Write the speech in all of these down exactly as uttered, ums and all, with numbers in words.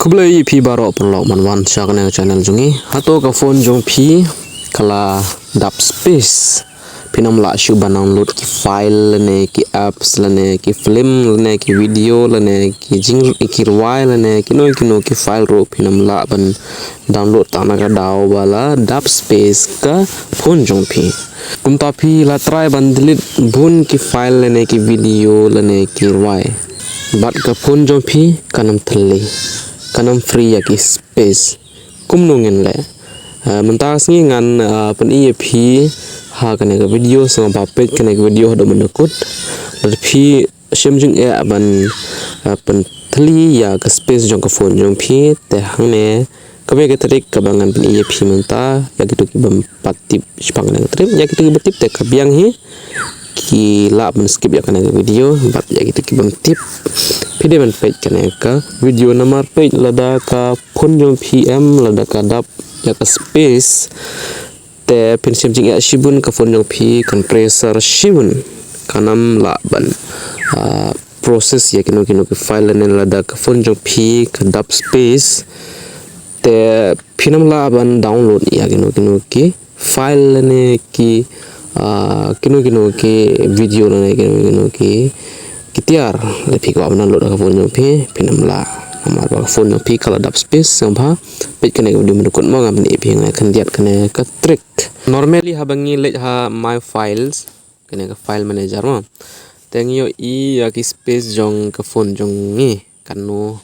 Khublei ïa phi baroh pynlong ban wan sha kane ka channel jong ngi. Hato ka phone jong phi ka la dap space? Phin ym lah shuh ban download ki file lane ki apps lane ki film lane ki video lane ki jing ki rwai lane kino kino ki file ruh phin ym lah ban download tang na ka daw ba la dap space ka phone jong phi. Kumta phi la try ban delete bun ki file lane ki video lane ki rwai, bad ka phone jong phi kan ym thylli, kan ym free ïa ki space. Kumno ngin leh? Ah, mynta ka sngi ngan, ah, pyni ïa phi ha kane ka video, sngewbha peit kane ka video haduh mynta kut. Lada phi shem jingeh ban, ah, pynthylli ïa ka space jong ka phone jong phi, te hangne kaba ïa ka trick kaba ngan pyni ïa phi mynta, ïa kito ki bym pat tip shaphang kane ka trick, ïa kito ki ba tip te ka biang hi, ki lah ban skip ïa kane ka video, bad ïa kito ki bym tip phi dei ban peit kane ka video. Namar peit lada ka phone jong phi em, lada ka dap ïa ka space, te phin shem jingeh shibun, ka phone jong phi kan pressure shibun, kan ym lah ban, ah, process ïa kino kino ki file lane lada ka phone jong phi ka dap space, te phin ym lah ban download ïa kino kino ki file lane ki, ah, kino kino ki video lane kino kino ki, ki tiar lada phi kwah ban download ha ka phone jong phi, phin ym lah. Namar ba ka phone jong phi ka la dap space. Sngewbha peit kane ka video mynta kut mo, ngan pyni ïa phi hangne khyndiat kane ka trick. Normally haba ngi leit ha My Files, kane ka file manager mo, te ngi ïohi ïa ki space jong ka phone jong ngi, kano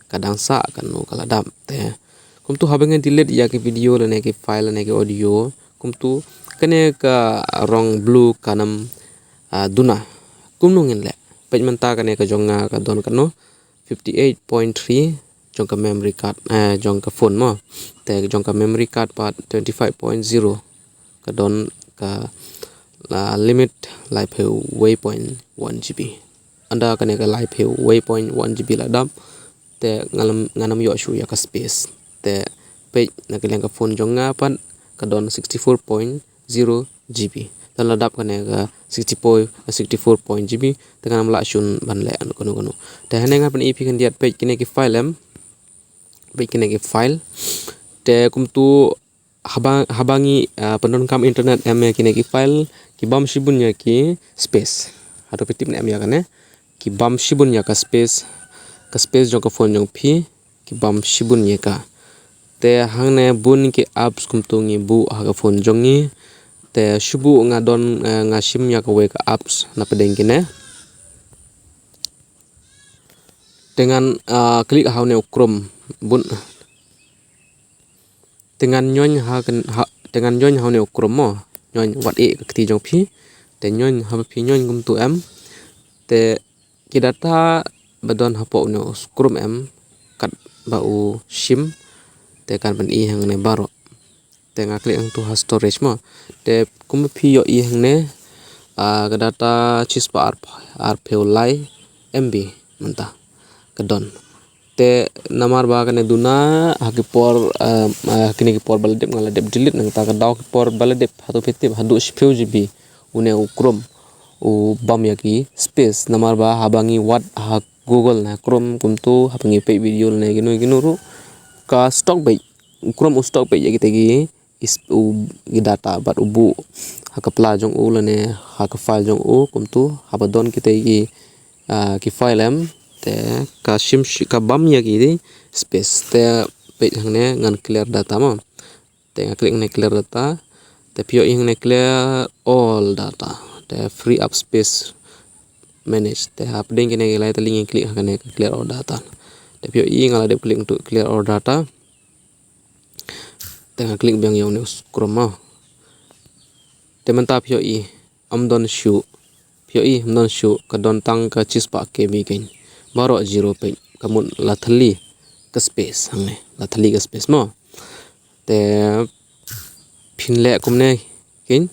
ka dang sah, kano ka la dap. Te kumto haba ngi delete ïa ki video lane ki file lane ki audio, kumto kane ka rong blue kan ym, ah, duna. Kumno ngin leh? Peit mynta kane ka jong nga ka don kano fifty eight point three jong ka memory card, eh, jong ka phone mo. Te jong ka memory card pat twenty five point zero, ka don ka la limit laiphew wei point one G B. Ynda kane ka laiphew wei point one G B la dap, te ngan ym, ngan ym ïoh shuh ïa ka space. Te peit na ka liang ka phone jong nga pat ka don sixty four point zero G B. Te la dap kane ka sixty four, sixty four point G B, te ngan ym lah shuh ban leh kano kano. Te hangne ngan pyni ïa phi khyndiat, peit kine ki file em. Peit kine ki file. Te kumto haba, haba ngi, ah, pyndonkam internet em ïa kine ki file, ki bam shibun ïa ki space. Hato phi tip ne em ïa kane? Ki bam shibun ïa ka space, ka space jong ka phone jong phi, ki bam shibun ïa ka. Te hangne bun ki apps kumto ngi buh ha ka phone jong ngi. Te shu buh nga don, eh, nga shim ïa kawei ka apps na pdeng kine. Te ngan, ah, click ha une u Chrome bun. Te ngan ñion ha kan, ha, te ngan ñion ha une u Chrome mo. Ñion wat eh ka kti jong phi. Te ñion haba phi ñion kumto em. Te ki data ba don hapoh une u Chrome em, katba u shim, te kan pyni hangne baroh. Te nga click hangto ha storage mo. Te kumba phi ïohi hangne, ah, ka data shispah ar, arphew lai M B mynta ka don. Te namar ba kane duna ha ki por, ah, ah, kine ki por ba la dep nga la dep delete, nangta ka daw ki por ba la dep hato phi tip haduh shiphew G B une u Chrome u bam ïa ki space. Namar ba haba ngi wad ha Google ne Chrome kumto, haba ngi peit video ne kino kino ruh, ka stock beit, u Chrome u stock beit ïa kita ki is-, u, ki data bad u buh ha ka pla jong u lane ha ka file jong u kumto, haba don kita ki, ah, ki file em, te ka shim shi-, ka bam ïa ki space. Te peit hangne ngan clear data mo. Te nga click hangne clear data. Te phi ïohi hangne clear all data. Te free up space manage. Te hapdeng kine ki lai tylli ngi click ha kane ka clear all data. Te phi ïohi nga la dep click hangto clear all data. Te nga click biang ïa une u Chrome mo. Te mynta phi ïohi ym don shuh. Phi ïohi ym don shuh, ka don tang ka shispah K B keiñ. Baroh zero peit, ka mut la thylli ka space hangne, la thylli ka space mo. Te phin leh kumne keiñ,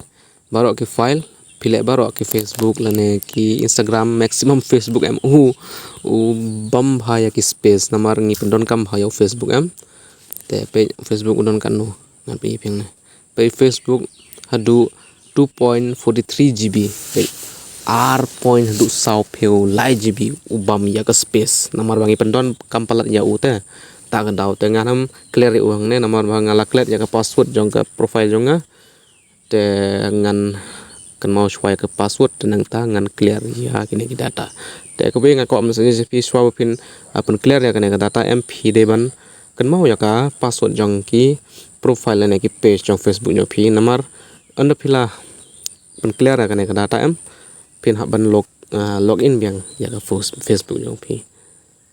baroh ki file, phi leh baroh ki Facebook lane ki Instagram, maximum Facebook em u, u bam bha ïa ki space, namar ngi pyndonkam bha ïa u Facebook em. Te peit Facebook u don katno, ngan pyni ïa phi hangne. Peit Facebook haduh two point four three G B. Peit ar point haduh sawphew lai G B u bam ïa ka space. Namar ba ngi pyndonkam palat ïa u te. kata ka daw te ngan ym clear ïa u hangne namar ba nga la clear ïa ka password jong ka profile jong nga. Te ngan kynmaw shuwa ïa ka password te nangta ngan clear ïa kine ki data. Te kaba nga kwah ban sa ïa phi shuwa ba phin, ah, pyn clear ïa kane ka data em phi dei ban kynmaw ïa ka password jong ki profile lane ki page jong Facebook jong phi namar ynda phi la pyn clear ïa kane ka data em phin hap ban log, ah, log in biang ïa ka fos-, Facebook jong phi.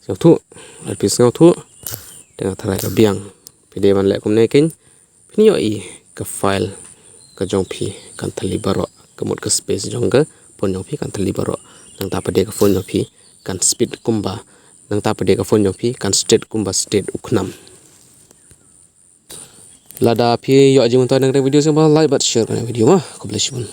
Sngewthuh, lada phi sngewthuh te nga tharai ka biang. Phi dei ban leh kumne keiñ. Phin ïohi ka file ka jong phi kan thylli baroh, ka mut ka space jong ka phone jong phi kan thylli baroh. Nangta pat de ka phone jong phi kan speed kumba, nangta pat de ka phone jong phi kan state kumba state u khnam. Lada phi ïoh jingmyntoi na kane ka video sngewbha like bad share kane ka video ma. Khublei shibun.